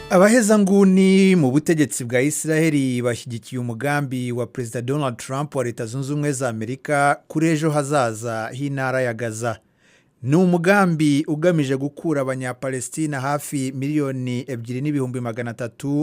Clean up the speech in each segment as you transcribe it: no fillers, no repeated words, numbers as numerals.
Abahezanguni mu butegetsi bwa Israheli bashyigikiye umugambi wa Perezida Donald Trump wa Leta Zunze Ubumwe za Amerika kuri ejo hazaza h'intara ya Gaza. Ni umugambi ugamije gukura Abanyapalestina hafi 2.3 miliyoni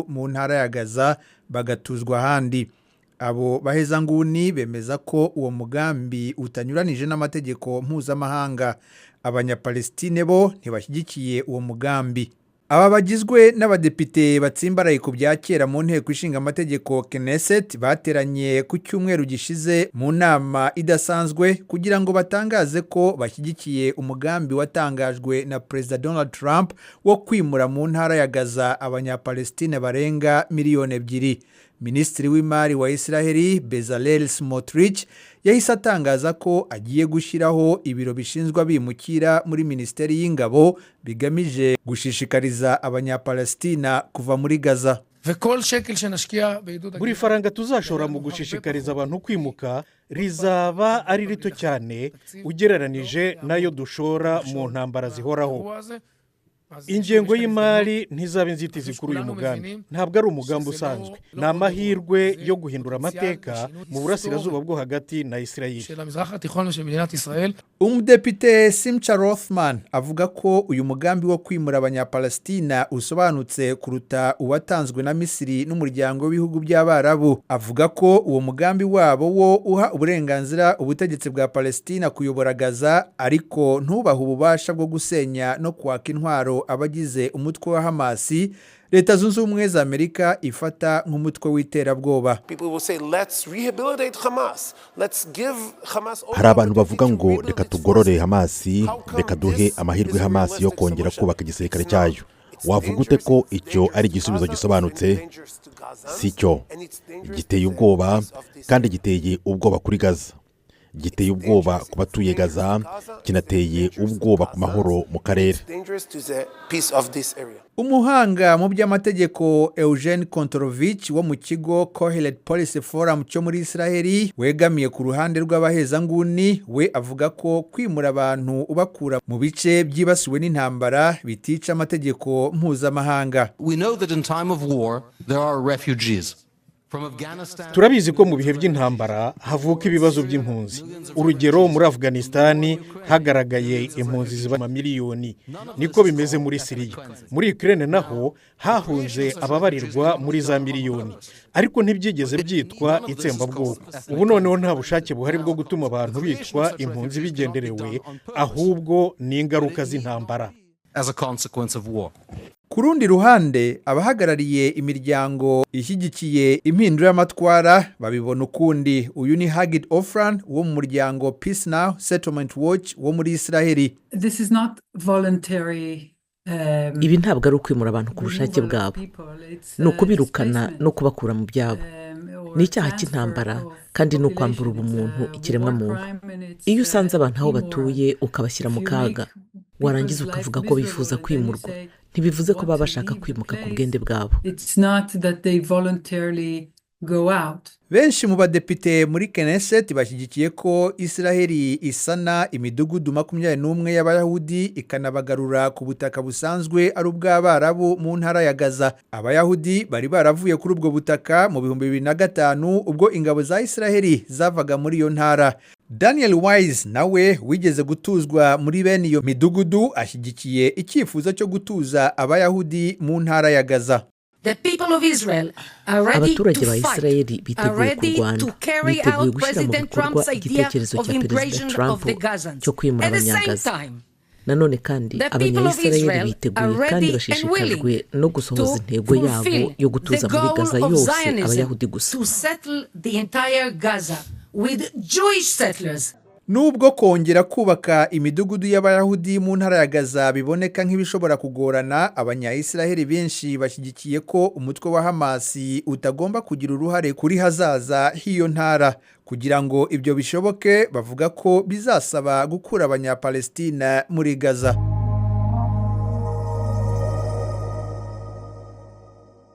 mu ntara ya Gaza bagatuzwa ahandi. Abo bahezanguni bemeza ko uwo mugambi utanyuranije n'amategeko mpuzamahanga. Abanyapalestine bo ntibashyigikiye uwo mugambi. Aba bagizwe n'abadepite batsimbaraye ku bya kera mu Nteko Ishinga Amategeko Knesset bateranye ku cyumweru gishize mu nama idasanzwe kugira ngo batangaze ko bashyigikiye umugambi watangajwe na Perezida Donald Trump wo kwimura mu ntara ya Gaza Abanyapalestine barenga 2 miliyoni. Minisitiri w'Imari wa Israheli Bezalel Smotrich yahise atangaza ko agiye gushyiraho ibiro bishinzwe abimukira muri Minisiteri y'Ingabo bigamije gushishikariza Abanyapalestina kuva muri Gaza. Buri faranga tuzashora mu gushishikariza abantu kwimuka rizaba ari rito cyane ugereranije n'ayo dushora mu ntambara zihoraho. Ingengo y'imari ntizaba inzitizi kuri uyu mugambi. Ntabwo ari umugambi usanzwe, ni amahirwe yo guhindura amateka mu Burasirazuba bwo Hagati na Israel. Umudepite Simcha Rothman avuga ko uyu mugambi wo kwimura Abanyapalestina usobanutse kuruta uwatanzwe na Misiri n'Umuryango w'Ibihugu by'Abarabu. Avuga ko uwo mugambi wabo wo uha uburenganzira ubutegetsi bwa Palestina kuyobora Gaza, ariko ntubahe ububasha bwo gusenya no kwaka intwaro abagize umutwe wa Hamasi, Leta Zunze Ubumwe za Amerika ifata nk'umutwe w'iterabwoba. Hari abantu bavuga ngo: "Reka tugorore Hamasi, reka duhe amahirwe Hamasi yo kongera kubaka igisirikare cyayo." Wavuga ute ko icyo ari igisubizo gisobanutse? Si cyo. Giteye ubwoba, kandi giteye ubwoba kuri Gaza, giteye ubwoba ku batuye Gaza, kinateye ubwoba ku mahoro mu karere. Umuhanga mu by'amategeko Eugene Kontorovich wo mu kigo Kohelet Policy Forum cyo muri Israheli wegamiye ku ruhande rw'abahezanguni we avuga ko kwimura abantu ubakura mu bice byibasiwe n'intambara bitica amategeko mpuzamahanga. We know that in time of war there are refugees. From Afghanistan, Turabizi ko mu bihe by'intambara havuka ibibazo by'impunzi. Urugero, muri Afuganisitani hagaragaye impunzi ziba amamiliyoni, niko bimeze muri Siriya. Muri Ukraine naho hahunze ababarirwa muri za miliyoni, ariko ntibyigeze byitwa itsembabwoko. Ubu noneho nta bushake buhari bwo gutuma abantu bitwa impunzi bigenderewe, ahubwo ni ingaruka z'intambara. as a consequence of war. Ku rundi ruhande, abahagarariye imiryango ishyigikiye impinduramatwara babibona ukundi. Uyu ni Hagit Ofran wo mu muryango Peace Now Settlement Watch wo muri Israheli. This is not voluntary. Ibi ntabwo ari ukwimura abantu ku bushake bwabo, ni ukubirukana no kubakura mu byabo. Ni icyaha cy'intambara kandi ni ukwambura ubumuntu ikiremwamuntu. Iyo usanze abantu aho batuye ukabashyira mu kaga, warangiza ukavuga ko bifuza kwimurwa, ntibivuze ko baba bashaka kwimuka ku bwende bwabo. It's not that they voluntarily go out. Benshi mu badepite muri Knesset bashyigikiye ko Israheli isana imidugudu 21 y'Abayahudi ikanabagarura ku butaka busanzwe ari ubw'Abarabu mu ntara ya Gaza. Abayahudi bari baravuye kuri ubwo butaka mu 2005 ubwo ingabo za Israheli zavaga muri iyo ntara. Daniel Wise nawe wigeze gutuzwa muri bene iyo midugudu ashyigikiye icyifuzo cyo gutuza Abayahudi mu ntara ya Gaza. Abaturage ba Israel biteguye kurwana, biteguye gushyira mu bikorwa igitekerezo cya Perezida Trump cyo kwimura Abanyagaza. Nanone kandi, Abanyayisirayeli biteguye kandi bashishikajwe no gusohoza intego yabo yo gutuza muri Gaza yose Abayahudi gusa. With Jewish settlers. Nubwo kongera kubaka imidugudu y'Abayahudi mu ntara ya Gaza biboneka nk'ibishobora kugorana, Abanyayisiraheli benshi bashyigikiye ko umutwe wa Hamasi utagomba kugira uruhare kuri hazaza h'iyo ntara. Kugira ngo ibyo bishoboke, bavuga ko bizasaba gukura Abanyapalestina muri Gaza.